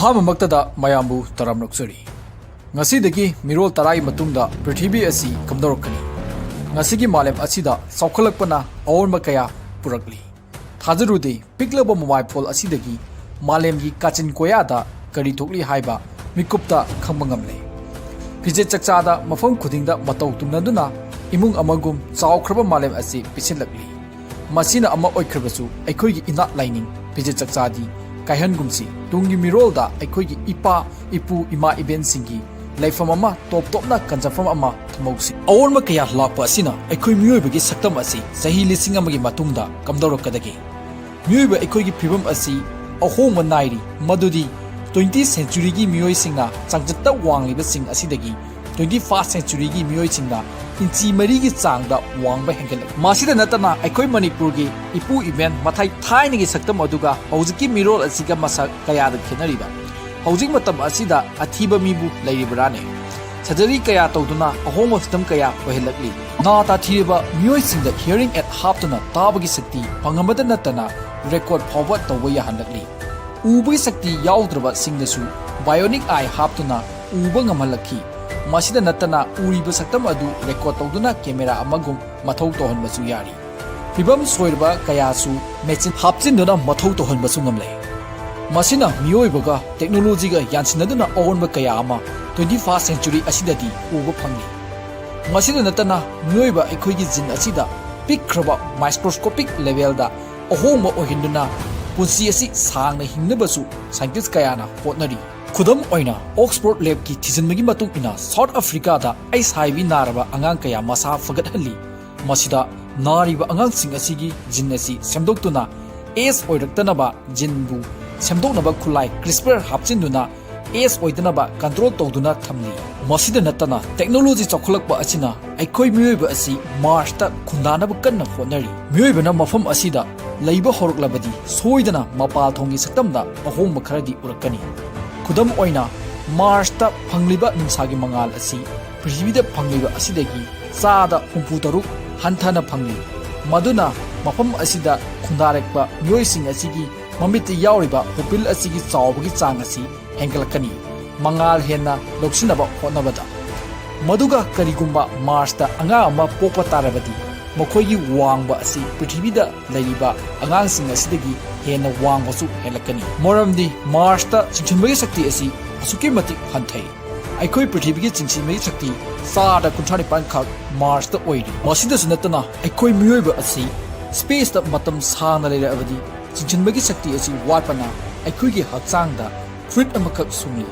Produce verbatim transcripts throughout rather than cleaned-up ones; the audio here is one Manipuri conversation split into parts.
ꯑꯍꯥꯟꯕꯃꯛꯇꯗ ꯃꯌꯥꯝꯕꯨ ꯇꯔꯥꯝꯅ ꯑꯣꯛꯆꯔꯤ꯫ ꯉꯁꯤꯗꯒꯤ ꯃꯤꯔꯣꯜ ꯇꯔꯥꯒꯤ ꯃꯇꯨꯡꯗ ꯄ꯭ꯔꯤꯊꯤꯕꯤ ꯑꯁꯤ ꯀꯝꯗꯧꯔꯛꯀꯅꯤ? ꯉꯁꯤꯒꯤ ꯃꯥꯂꯦꯝ ꯑꯁꯤꯗ ꯆꯥꯎꯈꯠꯂꯛꯄꯅ ꯑꯑꯣꯟꯕ ꯀꯌꯥ ꯄꯨꯔꯛꯂꯤ꯫ ꯊꯥꯖꯔꯨꯗꯦ, ꯄꯤꯛꯂꯕ ꯃꯣꯕꯥꯏꯜ ꯐꯣꯟ ꯑꯁꯤꯗꯒꯤ ꯃꯥꯂꯦꯝꯒꯤ ꯀꯥꯆꯤꯟ ꯀꯣꯌꯥꯗ ꯀꯔꯤ ꯊꯣꯛꯂꯤ ꯍꯥꯏꯕ ꯃꯤꯀꯨꯞꯇ ꯈꯪꯕ ꯉꯝꯂꯦ꯫ ꯐꯤꯖꯦꯠ ꯆꯛꯆꯥꯗ ꯃꯐꯝ ꯈꯨꯗꯤꯡꯗ ꯃꯇꯧ ꯇꯨꯝꯅꯗꯨꯅ ꯏꯃꯨꯡ ꯑꯃꯒꯨꯝ ꯆꯥꯎꯈ꯭ꯔꯕ ꯃꯥꯂꯦꯝ ꯑꯁꯤ ꯄꯤꯁꯤꯜꯂꯛꯂꯤ꯫ ꯃꯁꯤꯅ ꯑꯃ ꯑꯣꯏꯈ꯭ꯔꯕꯁꯨ, ꯑꯩꯈꯣꯏꯒꯤ ꯏꯅꯥꯠ ꯂꯥꯏꯅꯤꯡ ꯐꯤꯖꯦꯠ ꯆꯛꯆꯥꯗꯤ ꯀꯥꯏꯍꯟꯒꯨꯝꯁꯤ꯫ ꯇꯨꯡꯒꯤ ꯃꯤꯔꯣꯜꯗ ꯑꯩꯈꯣꯏꯒꯤ ꯏꯄꯥ, ꯏꯄꯨ, ꯏꯃꯥ ꯏꯕꯦꯟꯁꯤꯡꯒꯤ ꯂꯩꯐꯝ ꯑꯃ, ꯇꯣꯞ ꯇꯣꯞꯅ ꯀꯟꯖꯐꯝ ꯑꯃ ꯊꯝꯍꯧꯁꯤ꯫ ꯑꯑꯣꯟꯕ ꯀꯌꯥ ꯂꯥꯛꯄ ꯑꯁꯤꯅ ꯑꯩꯈꯣꯏ ꯃꯤꯑꯣꯏꯕꯒꯤ ꯁꯛꯇꯝ ꯑꯁꯤ ꯆꯍꯤ ꯂꯤꯁꯤꯡ ꯑꯃꯒꯤ ꯃꯇꯨꯡꯗ ꯀꯝꯗꯧꯔꯛꯀꯗꯒꯦ? ꯃꯤꯑꯣꯏꯕ ꯑꯩꯈꯣꯏꯒꯤ ꯐꯤꯕꯝ ꯑꯁꯤ ꯑꯍꯣꯡꯕ ꯅꯥꯏꯔꯤ, ꯃꯗꯨꯗꯤ twenty centuryꯒꯤ ꯃꯤꯑꯣꯏꯁꯤꯡꯅ ꯆꯥꯡꯆꯠꯇ ꯋꯥꯡꯂꯤꯕꯁꯤꯡ ꯑꯁꯤꯗꯒꯤ twenty first centuryꯒꯤ ꯃꯤꯑꯣꯏꯁꯤꯡꯅ ꯏꯟꯆꯤ ꯃꯔꯤꯒꯤ ꯆꯥꯡꯗ ꯋꯥꯡꯕ ꯍꯦꯟꯒꯠꯂꯛꯂꯤ꯫ ꯃꯁꯤꯗ ꯅꯠꯇꯅ, ꯑꯩꯈꯣꯏ ꯃꯅꯤꯄꯨꯔꯒꯤ ꯏꯄꯨ ꯏꯕꯦꯟ ꯃꯊꯥꯏ ꯊꯥꯏꯅꯒꯤ ꯁꯛꯇꯝ ꯑꯗꯨꯒ ꯍꯧꯖꯤꯛꯀꯤ ꯃꯤꯔꯣꯜ ꯑꯁꯤꯒ ꯃꯁꯛ ꯀꯌꯥꯗ ꯈꯦꯠꯅꯔꯤꯕ? ꯍꯧꯖꯤꯛ ꯃꯇꯝ ꯑꯁꯤꯗ ꯑꯊꯤꯕ ꯃꯤꯕꯨ ꯂꯩꯔꯤꯕ꯭ꯔꯥꯅꯦ? ꯁꯔꯖꯔꯤ ꯀꯌꯥ ꯇꯧꯗꯨꯅ ꯑꯍꯣꯡꯕ ꯐꯤꯕꯝ ꯀꯌꯥ ꯑꯣꯏꯍꯜꯂꯛꯂꯤ꯫ ꯅꯥ ꯇꯥꯊꯤꯔꯕ ꯃꯤꯑꯣꯏꯁꯤꯡꯗ hearing aid ꯍꯥꯞꯇꯨꯅ ꯇꯥꯕꯒꯤ ꯁꯛꯇꯤ ꯐꯪꯍꯟꯕꯇ ꯅꯠꯇꯅ, ꯔꯦꯀꯣꯔꯗ ꯐꯥꯎꯕ ꯇꯧꯕ ꯌꯥꯍꯜꯂꯛꯂꯤ꯫ ꯎꯕꯒꯤ ꯁꯛꯇꯤ ꯌꯥꯎꯗ꯭ꯔꯕꯁꯤꯡꯗꯁꯨ bionic eye ꯍꯥꯞꯇꯨꯅ ꯎꯕ ꯉꯝꯍꯜꯂꯛꯈꯤ꯫ ꯃꯁꯤꯗ ꯅꯠꯇꯅ, ꯎꯔꯤꯕ ꯁꯛꯇꯝ ꯑꯗꯨ ꯔꯦꯀꯣꯔꯗ ꯇꯧꯗꯨꯅ ꯀꯦꯃꯦꯔꯥ ꯑꯃꯒꯨꯝ ꯃꯊꯧ ꯇꯧꯍꯟꯕꯁꯨ ꯌꯥꯔꯤ꯫ ꯐꯤꯕꯝ ꯁꯣꯏꯔꯕ ꯀꯌꯥꯁꯨ ꯃꯦꯆꯤꯟ ꯍꯥꯞꯆꯤꯟꯗꯨꯅ ꯃꯊꯧ ꯇꯧꯍꯟꯕꯁꯨ ꯉꯝꯂꯦ꯫ ꯃꯁꯤꯅ ꯃꯤꯑꯣꯏꯕꯒ ꯇꯦꯛꯅꯣꯂꯣꯖꯤꯒ ꯌꯥꯟꯁꯤꯟꯅꯗꯨꯅ ꯑꯑꯣꯟꯕ ꯀꯌꯥ ꯑꯃ twenty first century ꯑꯁꯤꯗꯗꯤ ꯎꯕ ꯐꯪꯂꯤ꯫ ꯃꯁꯤꯗ ꯅꯠꯇꯅ, ꯃꯤꯑꯣꯏꯕ ꯑꯩꯈꯣꯏꯒꯤ ꯖꯤꯟ ꯑꯁꯤꯗ ꯄꯤꯛꯈ꯭ꯔꯕ microscopic levelꯗ ꯑꯍꯣꯡꯕ ꯑꯣꯏꯍꯟꯗꯨꯅ ꯄꯨꯟꯁꯤ ꯑꯁꯤ ꯁꯥꯡꯅ ꯍꯤꯡꯅꯕꯁꯨ scientist ꯀꯌꯥꯅ ꯍꯣꯠꯅꯔꯤ꯫ ꯈꯨꯗꯝ ꯑꯣꯏꯅ, Oxford Labꯀꯤ ꯊꯤꯖꯤꯟꯕꯒꯤ ꯃꯇꯨꯡ ꯏꯟꯅ, South Africaꯗ HIV ꯅꯥꯔꯕ ꯑꯉꯥꯡ ꯀꯌꯥ ꯃꯁꯥ ꯐꯒꯠꯍꯜꯂꯤ꯫ ꯃꯁꯤꯗ ꯅꯥꯔꯤꯕ ꯑꯉꯥꯡꯁꯤꯡ ꯑꯁꯤꯒꯤ ꯖꯤꯟ ꯑꯁꯤ ꯁꯦꯝꯗꯣꯛꯇꯨꯅ AIDS ꯑꯣꯏꯔꯛꯇꯅꯕ ꯖꯤꯟꯕꯨ ꯁꯦꯝꯗꯣꯛꯅꯕ ꯈꯨꯠꯂꯥꯏ CRISPR ꯍꯥꯞꯆꯤꯟꯗꯨꯅ AIDS ꯑꯣꯏꯗꯅꯕ control ꯇꯧꯗꯨꯅ ꯊꯝꯂꯤ꯫ ꯃꯁꯤꯗ ꯅꯠꯇꯅ, ꯇꯦꯛꯅꯣꯂꯣꯖꯤ ꯆꯥꯎꯈꯠꯂꯛꯄ ꯑꯁꯤꯅ ꯑꯩꯈꯣꯏ ꯃꯤꯑꯣꯏꯕ ꯑꯁꯤ Marsꯇ ꯈꯨꯟꯗꯥꯅꯕ ꯀꯟꯅ ꯍꯣꯠꯅꯔꯤ꯫ ꯃꯤꯑꯣꯏꯕꯅ ꯃꯐꯝ ꯑꯁꯤꯗ ꯂꯩꯕ ꯍꯧꯔꯛꯂꯕꯗꯤ, ꯁꯣꯏꯗꯅ ꯃꯄꯥꯜ ꯊꯣꯡꯒꯤ ꯁꯛꯇꯝꯗ ꯑꯍꯣꯡꯕ ꯈꯔꯗꯤ ꯎꯔꯛꯀꯅꯤ꯫ ꯈꯨꯗꯝ ꯑꯣꯏꯅ, Marsꯇ ꯐꯪꯂꯤꯕ ꯅꯨꯡꯁꯥꯒꯤ ꯃꯉꯥꯜ ꯑꯁꯤ ꯄ꯭ꯔꯤꯊꯤꯕꯤꯗ ꯐꯪꯂꯤꯕ ꯑꯁꯤꯗꯒꯤ ꯆꯥꯗ ꯍꯨꯝꯐꯨ ꯇꯔꯨꯛ ꯍꯟꯊꯅ ꯐꯪꯂꯤ꯫ ꯃꯗꯨꯅ ꯃꯐꯝ ꯑꯁꯤꯗ ꯈꯨꯟꯗꯥꯔꯛꯄ ꯃꯤꯑꯣꯏꯁꯤꯡ ꯑꯁꯤꯒꯤ ꯃꯃꯤꯠꯇ ꯌꯥꯎꯔꯤꯕ pupil ꯑꯁꯤꯒꯤ ꯆꯥꯎꯕꯒꯤ ꯆꯥꯡ ꯑꯁꯤ ꯍꯦꯟꯒꯠꯂꯛꯀꯅꯤ, ꯃꯉꯥꯜ ꯍꯦꯟꯅ ꯂꯧꯁꯤꯟꯅꯕ ꯍꯣꯠꯅꯕꯗ꯫ ꯃꯗꯨꯒ ꯀꯔꯤꯒꯨꯝꯕ ꯃꯥꯔꯁꯇ ꯑꯉꯥꯡ ꯑꯃ ꯄꯣꯛꯄ ꯇꯥꯔꯕꯗꯤ, ꯃꯈꯣꯏꯒꯤ ꯋꯥꯡꯕ ꯑꯁꯤ ꯄ꯭ꯔꯤꯊꯤꯕꯤꯗ ꯂꯩꯔꯤꯕ ꯑꯉꯥꯡꯁꯤꯡ ꯑꯁꯤꯗꯒꯤ ꯍꯦꯟꯅ ꯋꯥꯡꯕꯁꯨ ꯍꯦꯜꯂꯛꯀꯅꯤ꯫ ꯃꯔꯝꯗꯤ ꯃꯥꯔꯁꯇ ꯆꯤꯡꯁꯤꯟꯕꯒꯤ ꯁꯛꯇꯤ ꯑꯁꯤ ꯑꯁꯨꯛꯀꯤ ꯃꯇꯤꯛ ꯍꯟꯊꯩ꯫ ꯑꯩꯈꯣꯏ ꯄ꯭ꯔꯤꯊꯤꯕꯤꯒꯤ ꯆꯤꯡꯁꯤꯟꯕꯒꯤ ꯁꯛꯇꯤ ꯆꯥꯗ ꯀꯨꯟꯊ꯭ꯔꯥ ꯅꯤꯄꯥꯟ ꯈꯛ ꯃꯥꯔꯁꯇ ꯑꯣꯏꯔꯤ꯫ ꯃꯁꯤꯗꯁꯨ ꯅꯠꯇꯅ, ꯑꯩꯈꯣꯏ ꯃꯤꯑꯣꯏꯕ ꯑꯁꯤ ꯁ꯭ꯄꯦꯁꯇ ꯃꯇꯝ ꯁꯥꯡꯅ ꯂꯩꯔꯛꯂꯕꯗꯤ, ꯆꯤꯡꯁꯤꯟꯕꯒꯤ ꯁꯛꯇꯤ ꯑꯁꯤ ꯋꯥꯠꯄꯅ ꯑꯩꯈꯣꯏꯒꯤ ꯍꯛꯆꯥꯡꯗ ꯐ꯭ꯔꯨꯏꯠ ꯑꯃꯈꯛ ꯁꯨꯡꯂꯤ꯫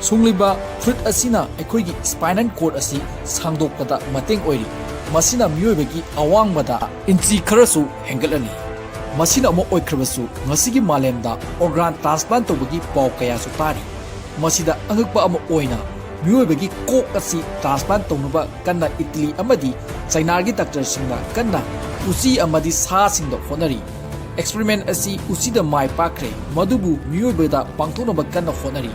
ꯁꯨꯡꯂꯤꯕ ꯐ꯭ꯔꯨꯏꯠ ꯑꯁꯤꯅ ꯑꯩꯈꯣꯏꯒꯤ spinal cord ꯑꯁꯤ ꯁꯥꯡꯗꯣꯛꯄꯗ ꯃꯇꯦꯡ ꯑꯣꯏꯔꯤ꯫ ꯃꯁꯤꯅ ꯃꯤꯑꯣꯏꯕꯒꯤ ꯑꯋꯥꯡꯕꯗ ꯏꯟꯆꯤ ꯈꯔꯁꯨ ꯍꯦꯟꯒꯠꯍꯜꯂꯤ꯫ ꯃꯁꯤꯅ ꯑꯃ ꯑꯣꯏꯈ꯭ꯔꯕꯁꯨ, ꯉꯁꯤꯒꯤ ꯃꯥꯂꯦꯝꯗ organ transplant ꯇꯧꯕꯒꯤ ꯄꯥꯎ ꯀꯌꯥꯁꯨ ꯇꯥꯔꯤ꯫ ꯃꯁꯤꯗ ꯑꯉꯛꯄ ꯑꯃ ꯑꯣꯏꯅ, ꯃꯤꯑꯣꯏꯕꯒꯤ ꯀꯣꯛ ꯑꯁꯤ transplant ꯇꯧꯅꯕ ꯀꯟꯅ ꯏꯇꯂꯤ ꯑꯃꯗꯤ ꯆꯩꯅꯥꯒꯤ ꯗꯥꯛꯇꯔꯁꯤꯡꯅ ꯀꯟꯅ ꯎꯆꯤ ꯑꯃꯗꯤ ꯁꯥꯁꯤꯡꯗ ꯍꯣꯠꯅꯔꯤ꯫ Experiment ꯑꯁꯤ ꯎꯆꯤꯗ ꯃꯥꯏ ꯄꯥꯛꯈ꯭ꯔꯦ, ꯃꯗꯨꯕꯨ ꯃꯤꯑꯣꯏꯕꯗ ꯄꯥꯡꯊꯣꯛꯅꯕ ꯀꯟꯅ ꯍꯣꯠꯅꯔꯤ꯫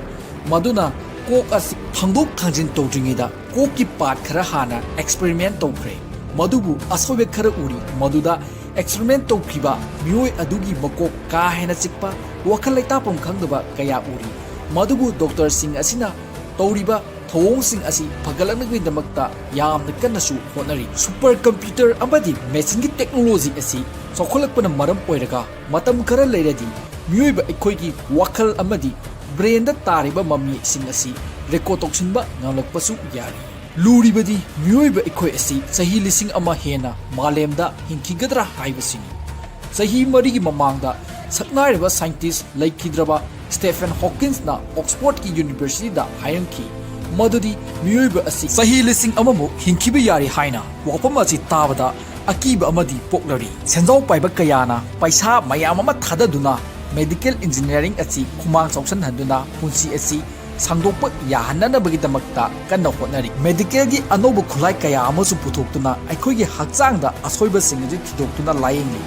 ꯃꯗꯨꯅ ꯀꯣꯛ ꯑꯁꯤ ꯊꯥꯡꯗꯣꯛ ꯊꯥꯡꯖꯤꯟ ꯇꯧꯗ꯭ꯔꯤꯉꯩꯗ ꯀꯣꯛꯀꯤ part ꯈꯔ ꯍꯥꯟꯅ experiment ꯇꯧꯈ꯭ꯔꯦ꯫ ꯃꯗꯨꯕꯨ ꯑꯁꯣꯏꯕ ꯈꯔ ꯎꯔꯤ, ꯃꯗꯨꯗ experiment ꯇꯧꯈꯤꯕ ꯃꯤꯑꯣꯏ ꯑꯗꯨꯒꯤ ꯃꯀꯣꯛ ꯀꯥ ꯍꯦꯟꯅ ꯆꯤꯛꯄ, ꯋꯥꯈꯜ ꯂꯩꯇꯥꯐꯝ ꯈꯪꯗꯕ ꯀꯌꯥ ꯎꯔꯤ꯫ ꯃꯗꯨꯕꯨ ꯗꯣꯛꯇꯔꯁꯤꯡ ꯑꯁꯤꯅ ꯇꯧꯔꯤꯕ ꯊꯧꯑꯣꯡꯁꯤꯡ ꯑꯁꯤ ꯐꯒꯠꯂꯛꯅꯕꯒꯤꯗꯃꯛꯇ ꯌꯥꯝꯅ ꯀꯟꯅꯁꯨ ꯍꯣꯠꯅꯔꯤ꯫ Super computer ꯑꯃꯗꯤ machineꯒꯤ technology ꯑꯁꯤ ꯆꯥꯎꯈꯠꯂꯛꯄꯅ ꯃꯔꯝ ꯑꯣꯏꯔꯒ, ꯃꯇꯝ ꯈꯔ ꯂꯩꯔꯗꯤ ꯃꯤꯑꯣꯏꯕ ꯑꯩꯈꯣꯏꯒꯤ ꯋꯥꯈꯜ ꯑꯃꯗꯤ brainꯗ ꯇꯥꯔꯤꯕ ꯃꯃꯤꯁꯤꯡ ꯑꯁꯤ record ꯇꯧꯁꯤꯟꯕ ꯉꯝꯂꯛꯄꯁꯨ ꯌꯥꯔꯤ꯫ ꯂꯨꯔꯤꯕꯗꯤ, ꯃꯤꯑꯣꯏꯕ ꯑꯩꯈꯣꯏ ꯑꯁꯤ ꯆꯍꯤ ꯂꯤꯁꯤꯡ ꯑꯃ ꯍꯦꯟꯅ ꯃꯥꯂꯦꯝꯗ ꯍꯤꯡꯈꯤꯒꯗ꯭ꯔꯥ ꯍꯥꯏꯕꯁꯤꯅꯤ꯫ ꯆꯍꯤ ꯃꯔꯤꯒꯤ ꯃꯃꯥꯡꯗ ꯁꯛꯅꯥꯏꯔꯕ scientist ꯂꯩꯈꯤꯗ꯭ꯔꯕ Stephen Hawkingꯅ Oxfordꯀꯤ Universityꯗ ꯍꯥꯏꯔꯝꯈꯤ ꯃꯗꯨꯗꯤ ꯃꯤꯑꯣꯏꯕ ꯑꯁꯤ ꯆꯍꯤ ꯂꯤꯁꯤꯡ ꯑꯃꯃꯨꯛ ꯍꯤꯡꯈꯤꯕ ꯌꯥꯔꯤ ꯍꯥꯏꯅ꯫ ꯋꯥꯐꯝ ꯑꯁꯤ ꯇꯥꯕꯗ ꯑꯀꯤꯕ ꯑꯃꯗꯤ ꯄꯣꯛꯂꯔꯤ꯫ ꯁꯦꯟꯖꯥꯎ ꯄꯥꯏꯕ ꯀꯌꯥꯅ ꯄꯩꯁꯥ ꯃꯌꯥꯝ ꯑꯃ ꯊꯥꯗꯗꯨꯅ medical engineering ꯑꯁꯤ ꯈꯨꯃꯥꯡ ꯆꯥꯎꯁꯤꯟꯍꯟꯗꯨꯅ ꯄꯨꯟꯁꯤ ꯑꯁꯤ ꯁꯥꯡꯗꯣꯛꯄ ꯌꯥꯍꯟꯅꯅꯕꯒꯤꯗꯃꯛꯇ ꯀꯟꯅ ꯍꯣꯠꯅꯔꯤ꯫ Medicalꯒꯤ ꯑꯅꯧꯕ ꯈꯨꯠꯂꯥꯏ ꯀꯌꯥ ꯑꯃꯁꯨ ꯄꯨꯊꯣꯛꯇꯨꯅ ꯑꯩꯈꯣꯏꯒꯤ ꯍꯛꯆꯥꯡꯗ ꯑꯁꯣꯏꯕꯁꯤꯡ ꯑꯁꯤ ꯊꯤꯗꯣꯛꯇꯨꯅ ꯂꯥꯌꯦꯡꯂꯤ꯫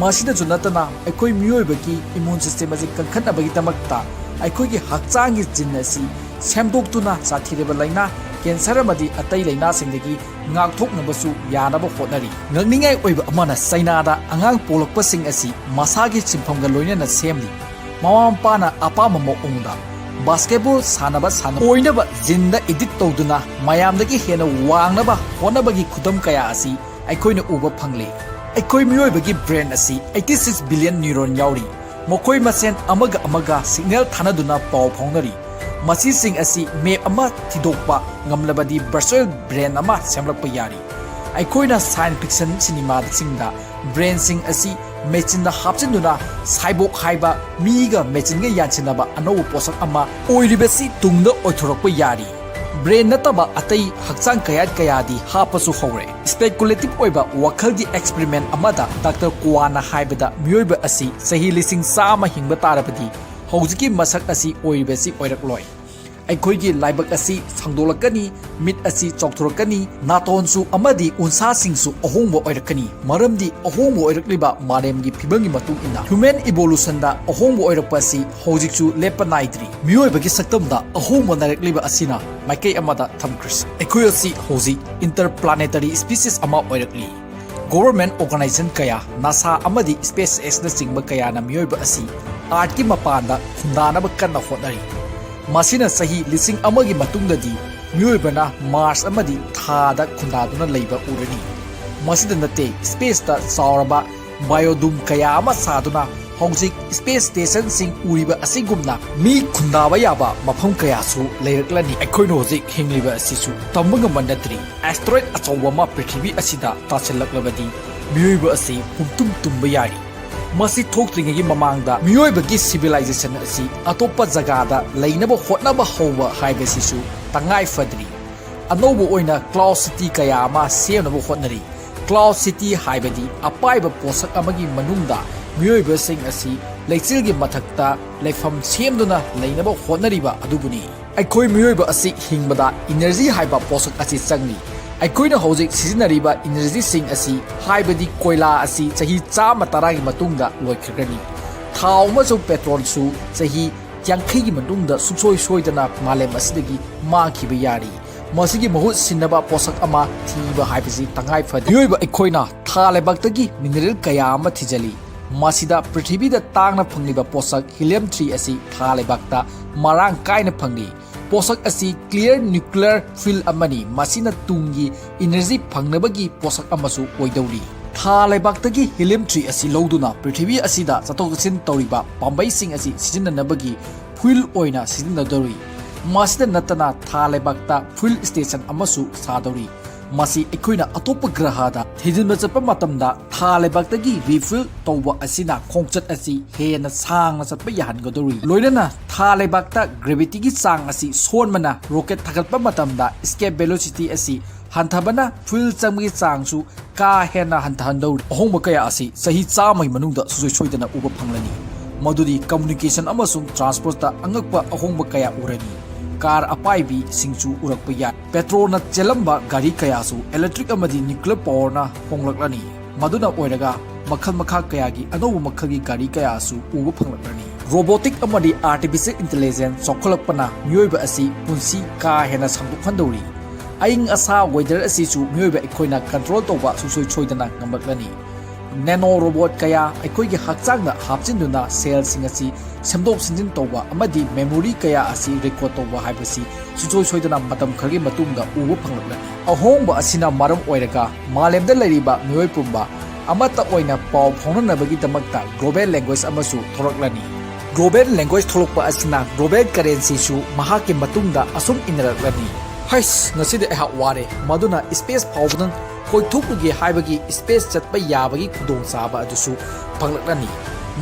ꯃꯁꯤꯗꯁꯨ ꯅꯠꯇꯅ, ꯑꯩꯈꯣꯏ ꯃꯤꯑꯣꯏꯕꯒꯤ immune system ꯑꯁꯤ ꯀꯟꯈꯠꯅꯕꯒꯤꯗꯃꯛꯇ ꯑꯩꯈꯣꯏꯒꯤ ꯍꯛꯆꯥꯡꯒꯤ gene ꯑꯁꯤ ꯁꯦꯝꯗꯣꯛꯇꯨꯅ ꯁꯥꯊꯤꯔꯕ ꯂꯥꯏꯅꯥ ꯀꯦꯟꯁꯔ ꯑꯃꯗꯤ ꯑꯇꯩ ꯂꯥꯏꯅꯥꯁꯤꯡꯗꯒꯤ ꯉꯥꯛꯊꯣꯛꯅꯕꯁꯨ ꯌꯥꯅꯕ ꯍꯣꯠꯅꯔꯤ꯫ ꯉꯛꯅꯤꯡꯉꯥꯏ ꯑꯣꯏꯕ ꯑꯃꯅ, ꯆꯩꯅꯥꯗ ꯑꯉꯥꯡ ꯄꯣꯛꯂꯛꯄꯁꯤꯡ ꯑꯁꯤ ꯃꯁꯥꯒꯤ ꯁꯤꯟꯐꯝꯒ ꯂꯣꯏꯅꯅ ꯁꯦꯝꯂꯤ꯫ ꯃꯃꯥ ꯃꯄꯥꯅ ꯑꯄꯥꯝꯕ ꯃꯑꯣꯡꯗ ꯕꯥꯁꯀꯦꯠꯕꯣꯜ ꯁꯥꯟꯅꯕ ꯁꯥꯟꯅ ꯑꯣꯏꯅꯕ ꯖꯤꯟꯗ ꯏꯗꯤꯠ ꯇꯧꯗꯨꯅ ꯃꯌꯥꯝꯗꯒꯤ ꯍꯦꯟꯅ ꯋꯥꯡꯅꯕ ꯍꯣꯠꯅꯕꯒꯤ ꯈꯨꯗꯝ ꯀꯌꯥ ꯑꯁꯤ ꯑꯩꯈꯣꯏꯅ ꯎꯕ ꯐꯪꯂꯤ꯫ ꯑꯩꯈꯣꯏ ꯃꯤꯑꯣꯏꯕꯒꯤ ꯕ꯭ꯔꯦꯟ ꯑꯁꯤ eighty six billion neuron ꯌꯥꯎꯔꯤ꯫ ꯃꯈꯣꯏ ꯃꯁꯦꯟ ꯑꯃꯒ ꯑꯃꯒ ꯁꯤꯒꯅꯦꯜ ꯊꯥꯅꯗꯨꯅ ꯄꯥꯎ ꯐꯥꯎꯅꯔꯤ꯫ ꯃꯁꯤꯁꯤꯡ ꯑꯁꯤ ꯃꯦꯞ ꯑꯃ ꯊꯤꯗꯣꯛꯄ ꯉꯝꯂꯕꯗꯤ ꯚꯔꯆꯨꯋꯦꯜ ꯕ꯭ꯔꯦꯟ ꯑꯃ ꯁꯦꯝꯂꯛꯄ ꯌꯥꯔꯤ꯫ ꯑꯩꯈꯣꯏꯅ ꯁꯥꯏꯟꯁ ꯐꯤꯛꯁꯟ ꯁꯤꯅꯦꯃꯥꯁꯤꯡꯗ ꯕ꯭ꯔꯦꯟꯁꯤꯡ ꯑꯁꯤ ꯃꯦꯆꯤꯟꯗ ꯍꯥꯞꯆꯤꯟꯗꯨꯅ ꯁꯥꯏꯕꯣꯛ ꯍꯥꯏꯕ ꯃꯤꯒ ꯃꯦꯆꯤꯟꯒ ꯌꯥꯟꯁꯤꯟꯅꯕ ꯑꯅꯧꯕ ꯄꯣꯠꯁꯛ ꯑꯃ ꯑꯣꯏꯔꯤꯕꯁꯤ ꯇꯨꯡꯗ ꯑꯣꯏꯊꯣꯔꯛꯄ ꯌꯥꯔꯤ꯫ ꯕ꯭ꯔꯦꯟ ꯅꯠꯇꯕ ꯑꯇꯩ ꯍꯛꯆꯥꯡ ꯀꯌꯥꯠ ꯀꯌꯥꯗꯤ ꯍꯥꯞꯄꯁꯨ ꯍꯧꯔꯦ꯫ ꯏꯁꯄꯦꯀꯨꯂꯦꯇꯤꯚ ꯑꯣꯏꯕ ꯋꯥꯈꯜꯒꯤ ꯑꯦꯛꯁꯄꯔꯤꯃꯦꯟ ꯑꯃꯗ ꯗꯥꯛꯇꯔ ꯀꯣꯋꯥꯅ ꯍꯥꯏꯕꯗ, ꯃꯤꯑꯣꯏꯕ ꯑꯁꯤ ꯆꯍꯤ ꯂꯤꯁꯤꯡ ꯆꯥꯝꯃ ꯍꯤꯡꯕ ꯇꯥꯔꯕꯗꯤ ꯍꯧꯖꯤꯛꯀꯤ ꯃꯁꯛ ꯑꯁꯤ ꯑꯣꯏꯔꯤꯕꯁꯤ ꯑꯣꯏꯔꯛꯂꯣꯏ꯫ ꯑꯩꯈꯣꯏꯒꯤ ꯂꯥꯏꯕꯛ ꯑꯁꯤ ꯁꯥꯡꯗꯣꯛꯂꯛꯀꯅꯤ, ꯃꯤꯠ ꯑꯁꯤ ꯆꯥꯎꯊꯣꯔꯛꯀꯅꯤ, ꯅꯥꯇꯣꯟꯁꯨ ꯑꯃꯗꯤ ꯎꯟꯁꯥꯁꯤꯡꯁꯨ ꯑꯍꯣꯡꯕ ꯑꯣꯏꯔꯛꯀꯅꯤ꯫ ꯃꯔꯝꯗꯤ ꯑꯍꯣꯡꯕ ꯑꯣꯏꯔꯛꯂꯤꯕ ꯃꯥꯂꯦꯝꯒꯤ ꯐꯤꯕꯝꯒꯤ ꯃꯇꯨꯡ ꯏꯟꯅ ꯍ꯭ꯌꯨꯃꯦꯟ ꯏꯚꯣꯂꯨꯁꯟꯗ ꯑꯍꯣꯡꯕ ꯑꯣꯏꯔꯛꯄ ꯑꯁꯤ ꯍꯧꯖꯤꯛꯁꯨ ꯂꯦꯞꯄ ꯅꯥꯏꯗ꯭ꯔꯤ꯫ ꯃꯤꯑꯣꯏꯕꯒꯤ ꯁꯛꯇꯝꯗ ꯑꯍꯣꯡꯕ ꯅꯥꯏꯔꯛꯂꯤꯕ ꯑꯁꯤꯅ ꯃꯥꯏꯀꯩ ꯑꯃꯗ ꯊꯝꯈ꯭ꯔꯁꯤ꯫ ꯑꯩꯈꯣꯏ ꯑꯁꯤ ꯍꯧꯖꯤꯛ ꯏꯟꯇꯔꯄ꯭ꯂꯥꯅꯦꯇꯔꯤ ꯁ꯭ꯄꯤꯁꯤꯁ ꯑꯃ ꯑꯣꯏꯔꯛꯂꯤ꯫ ꯒꯣꯚꯔꯟꯃꯦꯟꯠ ꯑꯣꯔꯒꯅꯥꯏꯖꯦꯁꯟ ꯀꯌꯥ, ꯅꯥꯁꯥ ꯑꯃꯗꯤ ꯁ꯭ꯄꯦꯁ ꯑꯦꯛꯁꯅꯆꯤꯡꯕ ꯀꯌꯥꯅ ꯃꯤꯑꯣꯏꯕ ꯑꯁꯤ ꯑꯥꯔꯊꯀꯤ ꯃꯄꯥꯟꯗ ꯈꯨꯟꯗꯥꯅꯕ ꯀꯟꯅ ꯍꯣꯠꯅꯔꯤ꯫ ꯃꯁꯤꯅ ꯆꯍꯤ ꯂꯤꯁꯤꯡ ꯑꯃꯒꯤ ꯃꯇꯨꯡꯗꯗꯤ ꯃꯤꯑꯣꯏꯕꯅ ꯃꯥꯔꯁ ꯑꯃꯗꯤ ꯊꯥꯗ ꯈꯨꯟꯗꯥꯗꯨꯅ ꯂꯩꯕ ꯎꯔꯅꯤ꯫ ꯃꯁꯤꯗ ꯅꯠꯇꯦ, ꯁ꯭ꯄꯦꯁꯇ ꯆꯥꯎꯔꯕ ꯕꯥꯏꯑꯣꯗꯣꯝ ꯀꯌꯥ ꯑꯃ ꯁꯥꯗꯨꯅ ꯍꯧꯖꯤꯛ ꯁ꯭ꯄꯦꯁ ꯁ꯭ꯇꯦꯁꯟꯁꯤꯡ ꯎꯔꯤꯕ ꯑꯁꯤꯒꯨꯝꯅ ꯃꯤ ꯈꯨꯟꯗꯥꯕ ꯌꯥꯕ ꯃꯐꯝ ꯀꯌꯥꯁꯨ ꯂꯩꯔꯛꯂꯅꯤ꯫ ꯑꯩꯈꯣꯏꯅ ꯍꯧꯖꯤꯛ ꯍꯤꯡꯂꯤꯕ ꯑꯁꯤꯁꯨ ꯇꯝꯕ ꯉꯝꯕ ꯅꯠꯇ꯭ꯔꯤ꯫ ꯑꯦꯁꯇꯔꯣꯏꯗ ꯑꯆꯧꯕ ꯑꯃ ꯄ꯭ꯔꯤꯊꯤꯕꯤ ꯑꯁꯤꯗ ꯇꯥꯁꯤꯜꯂꯛꯂꯕꯗꯤ ꯃꯤꯑꯣꯏꯕ ꯑꯁꯤ ꯄꯨꯝꯇꯨꯝ ꯇꯨꯝꯕ ꯌꯥꯔꯤ꯫ ꯃꯁꯤ ꯊꯣꯛꯇ꯭ꯔꯤꯉꯩꯒꯤ ꯃꯃꯥꯡꯗ ꯃꯤꯑꯣꯏꯕꯒꯤ ꯁꯤꯚꯤꯂꯥꯏꯖꯦꯁꯟ ꯑꯁꯤ ꯑꯇꯣꯞꯄ ꯖꯒꯥꯗ ꯂꯩꯅꯕ ꯍꯣꯠꯅꯕ ꯍꯧꯕ ꯍꯥꯏꯕꯁꯤꯁꯨ ꯇꯉꯥꯏ ꯐꯗ꯭ꯔꯤ꯫ ꯑꯅꯧꯕ ꯑꯣꯏꯅ ꯀ꯭ꯂꯥꯎꯗ ꯁꯤꯇꯤ ꯀꯌꯥ ꯑꯃ ꯁꯦꯝꯅꯕ ꯍꯣꯠꯅꯔꯤ꯫ ꯀ꯭ꯂꯥꯎꯗ ꯁꯤꯇꯤ ꯍꯥꯏꯕꯗꯤ ꯑꯄꯥꯏꯕ ꯄꯣꯠꯁꯛ ꯑꯃꯒꯤ ꯃꯅꯨꯡꯗ ꯃꯤꯑꯣꯏꯕꯁꯤꯡ ꯑꯁꯤ ꯂꯩꯆꯤꯜꯒꯤ ꯃꯊꯛꯇ ꯂꯩꯐꯝ ꯁꯦꯝꯗꯨꯅ ꯂꯩꯅꯕ ꯍꯣꯠꯅꯔꯤꯕ ꯑꯗꯨꯕꯨꯅꯤ꯫ ꯑꯩꯈꯣꯏ ꯃꯤꯑꯣꯏꯕ ꯑꯁꯤ ꯍꯤꯡꯕꯗ ꯏꯅꯔꯖꯤ ꯍꯥꯏꯕ ꯄꯣꯠꯁꯛ ꯑꯁꯤ ꯆꯪꯏ꯫ ꯑꯩꯈꯣꯏꯅ ꯍꯧꯖꯤꯛ ꯁꯤꯖꯤꯟꯅꯔꯤꯕ ꯏꯅꯔꯖꯤꯁꯤꯡ ꯑꯁꯤ, ꯍꯥꯏꯕꯗꯤ ꯀꯣꯏꯂꯥ ꯑꯁꯤ, ꯆꯍꯤ ꯆꯥꯝꯃ ꯇꯔꯥꯒꯤ ꯃꯇꯨꯡꯗ ꯂꯣꯏꯈ꯭ꯔꯒꯅꯤ꯫ ꯊꯥꯎ ꯑꯃꯁꯨꯡ ꯄꯦꯇ꯭ꯔꯣꯜꯁꯨ ꯆꯍꯤ ꯌꯥꯡꯈꯩꯒꯤ ꯃꯇꯨꯡꯗ ꯁꯨꯡꯁꯣꯏ ꯁꯣꯏꯗꯅ ꯃꯥꯂꯦꯝ ꯑꯁꯤꯗꯒꯤ ꯃꯥꯡꯈꯤꯕ ꯌꯥꯔꯤ꯫ ꯃꯁꯤꯒꯤ ꯃꯍꯨꯠ ꯁꯤꯟꯅꯕ ꯄꯣꯠꯁꯛ ꯑꯃ ꯊꯤꯕ ꯍꯥꯏꯕꯁꯤ ꯇꯉꯥꯏ ꯐꯗꯦ꯫ ꯃꯤꯑꯣꯏꯕ ꯑꯩꯈꯣꯏꯅ ꯊꯥ ꯂꯩꯕꯥꯛꯇꯒꯤ ꯃꯤꯅꯔꯦꯜ ꯀꯌꯥ ꯑꯃ ꯊꯤꯖꯤꯜꯂꯤ꯫ ꯃꯁꯤꯗ ꯄ꯭ꯔꯤꯊꯤꯕꯤꯗ ꯇꯥꯡꯅ ꯐꯪꯂꯤꯕ ꯄꯣꯠꯁꯛ ꯍꯤꯂꯤꯌꯝ ꯊ꯭ꯔꯤ ꯑꯁꯤ ꯊꯥ ꯂꯩꯕꯥꯛꯇ ꯃꯔꯥꯡ ꯀꯥꯏꯅ ꯐꯪꯂꯤ꯫ ꯄꯣꯠꯁꯛ ꯑꯁꯤ ꯀ꯭ꯂꯤꯌꯔ ꯅ꯭ꯌꯨꯀ꯭ꯂꯤꯌꯔ ꯐ꯭ꯌꯨꯜ ꯑꯃꯅꯤ꯫ ꯃꯁꯤꯅ ꯇꯨꯡꯒꯤ ꯏꯅꯔꯖꯤ ꯐꯪꯅꯕꯒꯤ ꯄꯣꯠꯁꯛ ꯑꯃꯁꯨ ꯑꯣꯏꯗꯧꯔꯤ꯫ ꯊꯥ ꯂꯩꯕꯥꯛꯇꯒꯤ ꯍꯤꯂꯤꯌꯝ ꯊ꯭ꯔꯤ ꯑꯁꯤ ꯂꯧꯗꯨꯅ ꯄ꯭ꯔꯤꯊꯤꯕꯤ ꯑꯁꯤꯗ ꯆꯠꯊꯣꯛ ꯆꯠꯁꯤꯟ ꯇꯧꯔꯤꯕ ꯄꯥꯝꯕꯩꯁꯤꯡ ꯑꯁꯤ ꯁꯤꯖꯤꯟꯅꯅꯕꯒꯤ ꯐ꯭ꯌꯨꯜ ꯑꯣꯏꯅ ꯁꯤꯖꯤꯟꯅꯗꯧꯔꯤ꯫ ꯃꯁꯤꯗ ꯅꯠꯇꯅ ꯊꯥ ꯂꯩꯕꯥꯛꯇ ꯐ꯭ꯌꯨꯜ ꯁ꯭ꯇꯦꯁꯟ ꯑꯃꯁꯨ ꯁꯥꯗꯧꯔꯤ꯫ ꯃꯁꯤ ꯑꯩꯈꯣꯏꯅ ꯑꯇꯣꯞꯄ ꯒ꯭ꯔꯍꯗ ꯊꯤꯖꯤꯟꯕ ꯆꯠꯄ ꯃꯇꯝꯗ ꯊꯥ ꯂꯩꯕꯥꯛꯇꯒꯤ ꯔꯤꯐ꯭ꯌꯨꯜ ꯇꯧꯕ ꯑꯁꯤꯅ ꯈꯣꯡꯆꯠ ꯑꯁꯤ ꯍꯦꯟꯅ ꯁꯥꯡꯅ ꯆꯠꯄ ꯌꯥꯍꯟꯒꯗꯧꯔꯤ꯫ ꯂꯣꯏꯅꯅ ꯊꯥ ꯂꯩꯕꯥꯛꯇ ꯒ꯭ꯔꯦꯚꯤꯇꯤꯒꯤ ꯆꯥꯡ ꯑꯁꯤ ꯁꯣꯟꯕꯅ ꯔꯣꯀꯦꯠ ꯊꯥꯒꯠꯄ ꯃꯇꯝꯗ ꯏꯁꯀꯦꯞ ꯚꯦꯂꯣꯁꯤꯇꯤ ꯑꯁꯤ ꯍꯟꯊꯕꯅ ꯐ꯭ꯌꯨꯜ ꯆꯪꯕꯒꯤ ꯆꯥꯡꯁꯨ ꯀꯥ ꯍꯦꯟꯅ ꯍꯟꯊꯍꯟꯗꯧꯔꯤ꯫ ꯑꯍꯣꯡꯕ ꯀꯌꯥ ꯑꯁꯤ ꯆꯍꯤ ꯆꯥꯝꯃꯒꯤ ꯃꯅꯨꯡꯗ ꯁꯨꯡꯁꯣꯏ ꯁꯣꯏꯗꯅ ꯎꯕ ꯐꯪꯂꯅꯤ, ꯃꯗꯨꯗꯤ ꯀꯝꯃ꯭ꯌꯨꯅꯤꯀꯦꯁꯟ ꯑꯃꯁꯨꯡ ꯇ꯭ꯔꯥꯟꯁꯄꯣꯔꯠꯇ ꯑꯉꯛꯄ ꯑꯍꯣꯡꯕ ꯀꯌꯥ ꯎꯔꯅꯤ꯫ ꯀꯥꯔ ꯑꯄꯥꯏꯕꯤꯁꯤꯡꯁꯨ ꯎꯔꯛꯄ ꯌꯥꯏ꯫ ꯄꯦꯇ꯭ꯔꯣꯜꯅ ꯆꯦꯜꯂꯝꯕ ꯒꯥꯔꯤ ꯀꯌꯥꯁꯨ ꯏꯂꯦꯛꯇ꯭ꯔꯤꯛ ꯑꯃꯗꯤ ꯅ꯭ꯌꯨꯀ꯭ꯂꯤꯌꯔ ꯄꯥꯋꯔꯅ ꯍꯣꯡꯂꯛꯂꯅꯤ꯫ ꯃꯗꯨꯅ ꯑꯣꯏꯔꯒ ꯃꯈꯜ ꯃꯈꯥ ꯀꯌꯥꯒꯤ ꯑꯅꯧꯕ ꯃꯈꯜꯒꯤ ꯒꯥꯔꯤ ꯀꯌꯥꯁꯨ ꯎꯕ ꯐꯪꯂꯛꯂꯅꯤ꯫ ꯔꯣꯕꯣꯇꯤꯛ ꯑꯃꯗꯤ ꯑꯥꯔꯇꯤꯐꯤꯁꯤꯌꯦꯜ ꯏꯟꯇꯦꯂꯤꯖꯦꯟꯁ ꯆꯥꯎꯈꯠꯂꯛꯄꯅ ꯃꯤꯑꯣꯏꯕ ꯑꯁꯤ ꯄꯨꯟꯁꯤ ꯀꯥ ꯍꯦꯟꯅ ꯁꯥꯡꯗꯣꯛꯍꯟꯗꯧꯔꯤ꯫ ꯑꯏꯪ ꯑꯁꯥ ꯋꯦꯗꯔ ꯑꯁꯤꯁꯨ ꯃꯤꯑꯣꯏꯕ ꯑꯩꯈꯣꯏꯅ ꯀꯟꯇ꯭ꯔꯣꯜ ꯇꯧꯕ ꯁꯨꯡꯁꯣꯏ ꯁꯣꯏꯗꯅ ꯉꯝꯂꯛꯂꯅꯤ꯫ ꯅꯦꯅꯣ ꯔꯣꯕꯣꯠ ꯀꯌꯥ ꯑꯩꯈꯣꯏꯒꯤ ꯍꯛꯆꯥꯡꯗ ꯍꯥꯞꯆꯤꯟꯗꯨꯅ ꯁꯦꯜꯁꯤꯡ ꯑꯁꯤ ꯁꯦꯝꯗꯣꯛ ꯁꯦꯝꯖꯤꯟ ꯇꯧꯕ ꯑꯃꯗꯤ ꯃꯦꯃꯣꯔꯤ ꯀꯌꯥ ꯑꯁꯤ ꯔꯦꯀꯣꯔꯗ ꯇꯧꯕ ꯍꯥꯏꯕꯁꯤ ꯁꯨꯡꯁꯣꯏ ꯁꯣꯏꯗꯅ ꯃꯇꯝ ꯈꯔꯒꯤ ꯃꯇꯨꯡꯗ ꯎꯕ ꯐꯪꯂꯛꯂꯅꯤ꯫ ꯑꯍꯣꯡꯕ ꯑꯁꯤꯅ ꯃꯔꯝ ꯑꯣꯏꯔꯒ ꯃꯥꯂꯦꯝꯗ ꯂꯩꯔꯤꯕ ꯃꯤꯑꯣꯏ ꯄꯨꯝꯕ ꯑꯃꯠꯇ ꯑꯣꯏꯅ ꯄꯥꯎ ꯐꯥꯎꯅꯅꯕꯒꯤꯗꯃꯛꯇ ꯒ꯭ꯂꯣꯕꯦꯜ ꯂꯦꯡꯒ꯭ꯋꯦꯖ ꯑꯃꯁꯨ ꯊꯣꯔꯛꯂꯅꯤ꯫ ꯒ꯭ꯂꯣꯕꯦꯜ ꯂꯦꯡꯒ꯭ꯋꯦꯖ ꯊꯣꯛꯂꯛꯄ ꯑꯁꯤꯅ ꯒ꯭ꯂꯣꯕꯦꯜ ꯀꯔꯦꯟꯁꯤꯁꯨ ꯃꯍꯥꯛꯀꯤ ꯃꯇꯨꯡꯗ ꯑꯁꯨꯝ ꯏꯟꯅꯔꯛꯂꯅꯤ꯫ ꯍꯩꯁ, ꯉꯁꯤꯗꯤ ꯑꯩꯍꯥꯛ ꯋꯥꯔꯦ꯫ ꯃꯗꯨꯅ ꯁ꯭ꯄꯦꯁ ꯐꯥꯎꯕꯗꯪ ꯀꯣꯏꯊꯣꯛꯂꯨꯒꯦ ꯍꯥꯏꯕꯒꯤ ꯁ꯭ꯄꯦꯁ ꯆꯠꯄ ꯌꯥꯕꯒꯤ ꯈꯨꯗꯣꯡꯆꯥꯕ ꯑꯗꯨꯁꯨ ꯐꯪꯂꯛꯂꯅꯤ꯫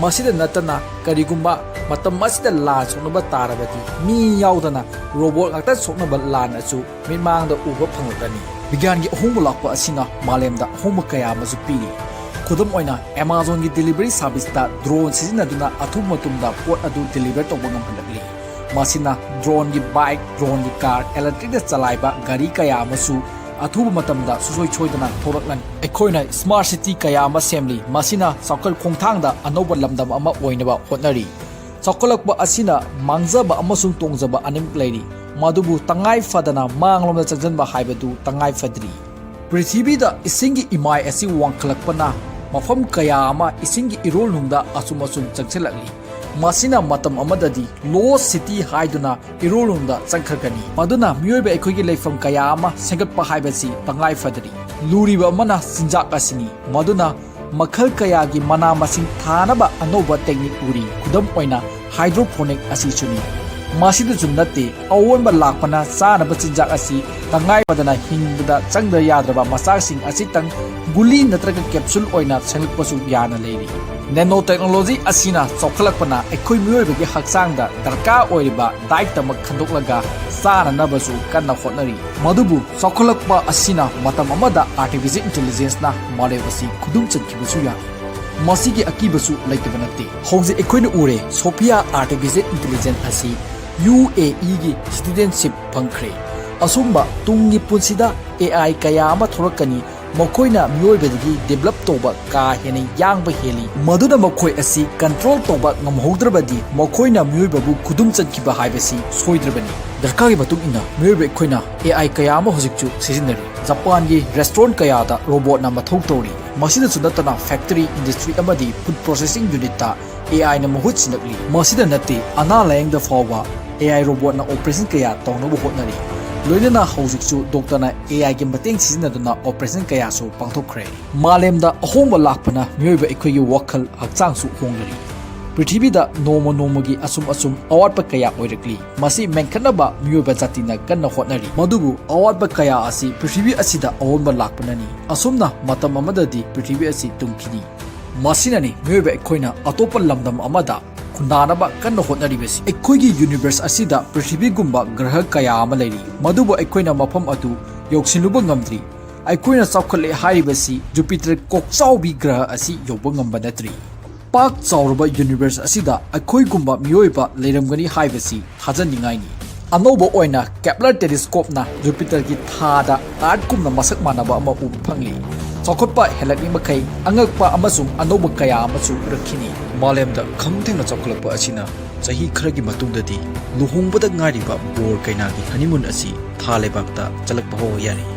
ꯃꯁꯤꯗ ꯅꯠꯇꯅ ꯀꯔꯤꯒꯨꯝꯕ ꯃꯇꯝ ꯑꯁꯤꯗ ꯂꯥꯟ ꯁꯣꯛꯅꯕ ꯇꯥꯔꯕꯗꯤ ꯃꯤ ꯌꯥꯎꯗꯅ ꯔꯣꯕꯣꯠ ꯉꯥꯛꯇ ꯁꯣꯛꯅꯕ ꯂꯥꯟ ꯑꯁꯨ ꯃꯤꯠꯃꯥꯡꯗ ꯎꯕ ꯐꯪꯂꯛꯂꯅꯤ꯫ ꯕꯤꯒ꯭ꯌꯥꯟꯒꯤ ꯑꯍꯣꯡꯕ ꯂꯥꯛꯄ ꯑꯁꯤꯅ ꯃꯥꯂꯦꯝꯗ ꯑꯍꯣꯡꯕ ꯀꯌꯥ ꯑꯃꯁꯨ ꯄꯤꯔꯤ꯫ ꯈꯨꯗꯝ ꯑꯣꯏꯅ, ꯑꯦꯃꯥꯖꯣꯟꯒꯤ ꯗꯦꯂꯤꯚꯔꯤ ꯁꯥꯔꯚꯤꯁꯇ ꯗ꯭ꯔꯣꯟ ꯁꯤꯖꯤꯟꯅꯗꯨꯅ ꯑꯊꯨꯕ ꯃꯇꯝꯗ ꯄꯣꯠ ꯑꯗꯨ ꯗꯦꯂꯤꯚꯔ ꯇꯧꯕ ꯉꯝꯍꯜꯂꯛꯂꯤ꯫ ꯃꯁꯤꯅ ꯗ꯭ꯔꯣꯟꯒꯤ ꯕꯥꯏꯛ, ꯗ꯭ꯔꯣꯟꯒꯤ ꯀꯥꯔ, ꯏꯂꯦꯛꯇ꯭ꯔꯤꯛꯅ ꯆꯂꯥꯏꯕ ꯒꯥꯔꯤ ꯀꯌꯥ ꯑꯃꯁꯨ ꯑꯊꯨꯕ ꯃꯇꯝꯗ ꯁꯨꯡꯁꯣꯏ ꯁꯣꯏꯗꯅ ꯊꯣꯔꯛꯂꯅꯤ꯫ ꯑꯩꯈꯣꯏꯅ ꯁ꯭ꯃꯥꯔꯠ ꯁꯤꯇꯤ ꯀꯌꯥ ꯑꯃ ꯁꯦꯝꯂꯤ, ꯃꯁꯤꯅ ꯆꯥꯎꯈꯠ ꯈꯣꯡꯊꯥꯡꯗ ꯑꯅꯧꯕ ꯂꯝꯗꯝ ꯑꯃ ꯑꯣꯏꯅꯕ ꯍꯣꯠꯅꯔꯤ꯫ ꯆꯥꯎꯈꯠꯂꯛꯄ ꯑꯁꯤꯅ ꯃꯥꯡꯖꯕ ꯑꯃꯁꯨꯡ ꯇꯣꯡꯖꯕ ꯑꯅꯤꯃꯛ ꯂꯩꯔꯤ꯫ ꯃꯗꯨꯕꯨ ꯇꯉꯥꯏ ꯐꯗꯅ ꯃꯥꯡꯂꯣꯝꯗ ꯆꯪꯁꯤꯟꯕ ꯍꯥꯏꯕꯗꯨ ꯇꯉꯥꯏ ꯐꯗ꯭ꯔꯤ꯫ ꯄ꯭ꯔꯤꯊꯤꯕꯤꯗ ꯏꯁꯤꯡꯒꯤ ꯏꯃꯥꯏ ꯑꯁꯤ ꯋꯥꯡꯈꯠꯂꯛꯄꯅ ꯃꯐꯝ ꯀꯌꯥ ꯑꯃ ꯏꯁꯤꯡꯒꯤ ꯏꯔꯣꯜꯅꯨꯡꯗ ꯑꯁꯨꯝ ꯑꯁꯨꯝ ꯆꯪꯁꯤꯜꯂꯛꯂꯤ꯫ ꯃꯁꯤꯅ ꯃꯇꯝ ꯑꯃꯗꯗꯤ ꯂꯣꯁ ꯁꯤꯇꯤ ꯍꯥꯏꯗꯨꯅ ꯏꯔꯣꯜꯅꯨꯡꯗ ꯆꯪꯈꯠꯀꯅꯤ꯫ ꯃꯗꯨꯅ ꯃꯤꯑꯣꯏꯕ ꯑꯩꯈꯣꯏꯒꯤ ꯂꯩꯐꯝ ꯀꯌꯥ ꯑꯃ ꯁꯦꯝꯒꯠꯄ ꯍꯥꯏꯕꯁꯤ ꯇꯉꯥꯏ ꯐꯗ꯭ꯔꯤ꯫ ꯂꯨꯔꯤꯕ ꯑꯃꯅ ꯆꯤꯟꯖꯥꯛ ꯑꯁꯤꯅꯤ꯫ ꯃꯗꯨꯅ ꯃꯈꯜ ꯀꯌꯥꯒꯤ ꯃꯅꯥ ꯃꯁꯤꯡ ꯊꯥꯅꯕ ꯑꯅꯧꯕ ꯇꯦꯛꯅꯤꯛ ꯎꯔꯤ꯫ ꯈꯨꯗꯝ ꯑꯣꯏꯅ ꯍꯥꯏꯗ꯭ꯔꯣꯄꯣꯅꯤꯛ ꯑꯁꯤꯁꯨꯅꯤ꯫ ꯃꯁꯤꯗꯁꯨ ꯅꯠꯇꯦ, ꯑꯑꯣꯟꯕ ꯂꯥꯛꯄꯅ ꯆꯥꯅꯕ ꯆꯤꯟꯖꯥꯛ ꯑꯁꯤ ꯇꯉꯥꯏ ꯐꯗꯅ ꯍꯤꯡꯕꯗ ꯆꯪꯗ ꯌꯥꯗ꯭ꯔꯕ ꯃꯆꯥꯛꯁꯤꯡ ꯑꯁꯤꯇꯪ ꯒꯨꯂꯤ ꯅꯠꯇ꯭ꯔꯒ ꯀꯦꯞꯁꯨꯜ ꯑꯣꯏꯅ ꯁꯦꯝꯒꯠꯄꯁꯨ ꯌꯥꯅ ꯂꯩꯔꯤ꯫ ꯅꯦꯅꯣ ꯇꯦꯛꯅꯣꯂꯣꯖꯤ ꯑꯁꯤꯅ ꯆꯥꯎꯈꯠꯂꯛꯄꯅ ꯑꯩꯈꯣꯏ ꯃꯤꯑꯣꯏꯕꯒꯤ ꯍꯛꯆꯥꯡꯗ ꯗꯔꯀꯥꯔ ꯑꯣꯏꯔꯤꯕ ꯗꯥꯏꯠꯇꯃꯛ ꯈꯟꯗꯣꯛꯂꯒ ꯆꯥꯅꯅꯕꯁꯨ ꯀꯟꯅ ꯍꯣꯠꯅꯔꯤ꯫ ꯃꯗꯨꯕꯨ ꯆꯥꯎꯈꯠꯂꯛꯄ ꯑꯁꯤꯅ ꯃꯇꯝ ꯑꯃꯗ ꯑꯥꯔꯇꯤꯐꯤꯁꯤꯌꯦꯜ ꯏꯟꯇꯦꯂꯤꯖꯦꯟꯁꯅ ꯃꯥꯂꯦꯝ ꯑꯁꯤ ꯈꯨꯗꯨꯝ ꯆꯟꯈꯤꯕꯁꯨ ꯌꯥꯏ꯫ ꯃꯁꯤꯒꯤ ꯑꯀꯤꯕꯁꯨ ꯂꯩꯇꯕ ꯅꯠꯇꯦ꯫ ꯍꯧꯖꯤꯛ ꯑꯩꯈꯣꯏꯅ ꯎꯔꯦ, ꯁꯣꯐꯤꯌꯥ ꯑꯥꯔꯇꯤꯐꯤꯁꯤꯌꯦꯜ ꯏꯟꯇꯦꯂꯤꯖꯦꯟꯁ ꯑꯁꯤ ꯌꯨ ꯑꯦ ꯏꯒꯤ ꯁꯤꯇꯤꯖꯦꯟꯁꯤꯞ ꯐꯪꯈ꯭ꯔꯦ꯫ ꯑꯁꯨꯝꯕ ꯇꯨꯡꯒꯤ ꯄꯨꯟꯁꯤꯗ ꯑꯦ ꯑꯥꯏ ꯀꯌꯥ ꯑꯃ ꯊꯣꯔꯛꯀꯅꯤ, ꯃꯈꯣꯏꯅ ꯃꯤꯑꯣꯏꯕꯗꯒꯤ ꯗꯤꯕꯦꯂꯞ ꯇꯧꯕ ꯀꯥ ꯍꯦꯟꯅ ꯌꯥꯡꯕ ꯍꯦꯜꯂꯤ꯫ ꯃꯗꯨꯅ ꯃꯈꯣꯏ ꯑꯁꯤ ꯀꯟꯇ꯭ꯔꯣꯜ ꯇꯧꯕ ꯉꯝꯍꯧꯗ꯭ꯔꯕꯗꯤ ꯃꯈꯣꯏꯅ ꯃꯤꯑꯣꯏꯕꯕꯨ ꯈꯨꯗꯨꯝ ꯆꯟꯈꯤꯕ ꯍꯥꯏꯕꯁꯤ ꯁꯣꯏꯗ꯭ꯔꯕꯅꯤ꯫ ꯗꯔꯀꯥꯔꯒꯤ ꯃꯇꯨꯡ ꯏꯟꯅ ꯃꯤꯑꯣꯏꯕ ꯑꯩꯈꯣꯏꯅ ꯑꯦ ꯑꯥꯏ ꯀꯌꯥ ꯑꯃ ꯍꯧꯖꯤꯛꯁꯨ ꯁꯤꯖꯤꯟꯅꯔꯤ꯫ ꯖꯄꯥꯟꯒꯤ ꯔꯦꯁꯇꯨꯔꯦꯟꯠ ꯀꯌꯥꯗ ꯔꯣꯕꯣꯠꯅ ꯃꯊꯧ ꯇꯧꯔꯤ꯫ ꯃꯁꯤꯗꯁꯨ ꯅꯠꯇꯅ ꯐꯦꯛꯇꯔꯤ, ꯏꯟꯗꯁꯇ꯭ꯔꯤ ꯑꯃꯗꯤ ꯐꯨꯗ ꯄ꯭ꯔꯣꯁꯦꯁꯤꯡ ꯌꯨꯅꯤꯠꯇ ꯑꯦ ꯑꯥꯏꯅ ꯃꯍꯨꯠ ꯁꯤꯜꯂꯛꯂꯤ꯫ ꯃꯁꯤꯗ ꯅꯠꯇꯦ, ꯑꯅꯥ ꯂꯥꯌꯦꯡꯗ ꯐꯥꯎꯕ ꯑꯦ ꯑꯥꯏ ꯔꯣꯕꯣꯠꯅ ꯑꯣꯄꯔꯦꯁꯟ ꯀꯌꯥ ꯇꯧꯅꯕ ꯍꯣꯠꯅꯔꯤ꯫ ꯂꯣꯏꯅꯅ ꯍꯧꯖꯤꯛꯁꯨ ꯗꯣꯛꯇꯔꯅ ꯑꯦ ꯑꯥꯏꯒꯤ ꯃꯇꯦꯡ ꯁꯤꯖꯤꯟꯅꯗꯨꯅ ꯑꯣꯄꯔꯦꯁꯟ ꯀꯌꯥꯁꯨ ꯄꯥꯡꯊꯣꯛꯈ꯭ꯔꯦ꯫ ꯃꯥꯂꯦꯝꯗ ꯑꯍꯣꯡꯕ ꯂꯥꯛꯄꯅ ꯃꯤꯑꯣꯏꯕ ꯑꯩꯈꯣꯏꯒꯤ ꯋꯥꯈꯜ ꯍꯛꯆꯥꯡꯁꯨ ꯍꯣꯡꯂꯔꯤ꯫ ꯄ꯭ꯔꯤꯊꯤꯕꯤꯗ ꯅꯣꯡꯃ ꯅꯣꯡꯃꯒꯤ ꯑꯁꯨꯝ ꯑꯁꯨꯝ ꯑꯋꯥꯠꯄ ꯀꯌꯥ ꯑꯣꯏꯔꯛꯂꯤ꯫ ꯃꯁꯤ ꯃꯦꯟꯈꯠꯅꯕ ꯃꯤꯑꯣꯏꯕ ꯖꯥꯇꯤꯅ ꯀꯟꯅ ꯍꯣꯠꯅꯔꯤ꯫ ꯃꯗꯨꯕꯨ ꯑꯋꯥꯠꯄ ꯀꯌꯥ ꯑꯁꯤ ꯄ꯭ꯔꯤꯊꯤꯕꯤ ꯑꯁꯤꯗ ꯑꯑꯣꯟꯕ ꯂꯥꯛꯄꯅꯅꯤ꯫ ꯑꯁꯨꯝꯅ ꯃꯇꯝ ꯑꯃꯗꯗꯤ ꯄ꯭ꯔꯤꯊꯤꯕꯤ ꯑꯁꯤ ꯇꯨꯝꯈꯤꯅꯤ꯫ ꯃꯁꯤꯅꯅꯤ ꯃꯤꯑꯣꯏꯕ ꯑꯩꯈꯣꯏꯅ ꯑꯇꯣꯞꯄ ꯂꯝꯗꯝ ꯑꯃꯗ ꯈꯨꯟꯗꯥꯅꯕ ꯀꯟꯅ ꯍꯣꯠꯅꯔꯤꯕꯁꯤ꯫ ꯑꯩꯈꯣꯏꯒꯤ ꯌꯨꯅꯤꯚꯔꯁ ꯑꯁꯤꯗ ꯄ꯭ꯔꯤꯊꯤꯕꯤꯒꯨꯝꯕ ꯒ꯭ꯔꯍ ꯀꯌꯥ ꯑꯃ ꯂꯩꯔꯤ, ꯃꯗꯨꯕꯨ ꯑꯩꯈꯣꯏꯅ ꯃꯐꯝ ꯑꯗꯨ ꯌꯧꯁꯤꯜꯂꯨꯕ ꯉꯝꯗ꯭ꯔꯤ꯫ ꯑꯩꯈꯣꯏꯅ ꯆꯥꯎꯈꯠꯂꯦ ꯍꯥꯏꯔꯤꯕꯁꯤ ꯖꯨꯄꯤꯇꯔ ꯀꯣꯛꯆꯥꯎꯕꯤ ꯒ꯭ꯔꯍ ꯑꯁꯤ ꯌꯧꯕ ꯉꯝꯕ ꯅꯠꯇ꯭ꯔꯤ꯫ ꯄꯥꯛ ꯆꯥꯎꯔꯕ ꯌꯨꯅꯤꯚꯔꯁ ꯑꯁꯤꯗ ꯑꯩꯈꯣꯏꯒꯨꯝꯕ ꯃꯤꯑꯣꯏꯕ ꯂꯩꯔꯝꯒꯅꯤ ꯍꯥꯏꯕꯁꯤ ꯊꯥꯖꯅꯤꯡꯉꯥꯏꯅꯤ꯫ ꯑꯅꯧꯕ ꯑꯣꯏꯅ ꯀꯦꯞꯂꯔ ꯇꯦꯂꯤꯁꯀꯣꯞꯅ ꯖꯨꯄꯤꯇꯔꯒꯤ ꯊꯥꯗ ꯑꯥꯔꯠꯀꯨꯝꯅ ꯃꯁꯛ ꯃꯥꯟꯅꯕ ꯑꯃ ꯎꯕ ꯐꯪꯂꯤ꯫ ꯆꯥꯎꯈꯠꯄ ꯍꯦꯜꯂꯛꯂꯤ ꯃꯈꯩ ꯑꯉꯛꯄ ꯑꯃꯁꯨꯡ ꯑꯅꯧꯕ ꯀꯌꯥ ꯑꯃꯁꯨ ꯎꯔꯛꯈꯤꯅꯤ꯫ ꯃꯥꯂꯦꯝꯗ ꯈꯪ ꯊꯦꯡꯅ ꯆꯥꯎꯈꯠꯂꯛꯄ ꯑꯁꯤꯅ ꯆꯍꯤ ꯈꯔꯒꯤ ꯃꯇꯨꯡꯗꯗꯤ ꯂꯨꯍꯣꯡꯕꯗ ꯉꯥꯏꯔꯤꯕ ꯕꯣꯔ ꯀꯩꯅꯥꯒꯤ honeymoon ꯑꯁꯤ ꯊꯥ ꯂꯩꯕꯥꯛꯇ ꯆꯠꯂꯛꯄ ꯐꯥꯎꯕ ꯌꯥꯔꯤ꯫